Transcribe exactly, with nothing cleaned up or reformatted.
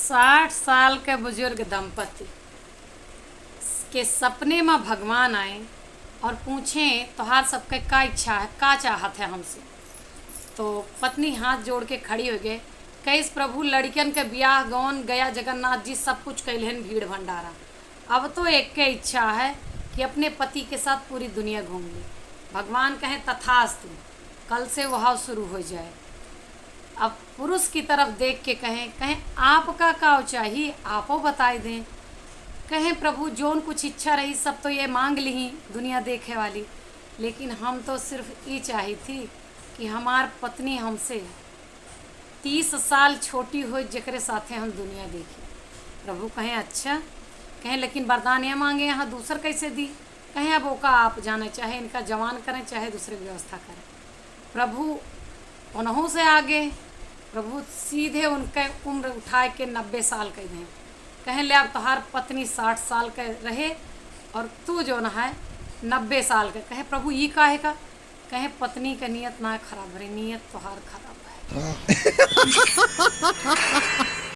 साठ साल के बुजुर्ग दंपति के सपने मा भगवान आए और पूछे, "तोहार सबके का इच्छा है, का चाहत है हमसे?" तो पत्नी हाथ जोड़ के खड़ी होइ गए, कहिस, "प्रभु, लड़िकन के बियाह गौन गया, जगन्नाथ जी सब कुछ कैलेहन, भीड़ भंडारा। अब तो एक के इच्छा है कि अपने पति के साथ पूरी दुनिया घूम ले।" भगवान कहे, "तथास्तु, कल से वह शुरू होइ जाए।" अब पुरुष की तरफ देख के कहें, कहें, "आपका का चाहिए, आपो बताइ दें।" कहें, "प्रभु, जौन कुछ इच्छा रही, सब तो ये मांग लिहीं दुनिया देखे वाली, लेकिन हम तो सिर्फ ई चाहित ही कि हमार पत्नी हमसे तीस साल छोटी होइ, जेकरे साथे हम दुनिया देखी।" प्रभु कहें, "अच्छा।" कहें, "लेकिन वरदान ये मांगे, यहाँ दूसर कैसे दी?" कहें, "अब ओका आप जाने, चाहे इनका जवान करें, चाहे दूसरे व्यवस्था करें।" प्रभु उनहू से आगे, प्रभु सीधे उनके उम्र उठाए के नब्बे साल कइ दें। कहें, "ले, अब तोहार पत्नी साठ साल के रहे और तू जौन है नब्बे साल के।" कहे, "प्रभु, ई काहे का?" कहे, "पत्नी के नियत ना खराब रही, नियत तोहार खराब है।"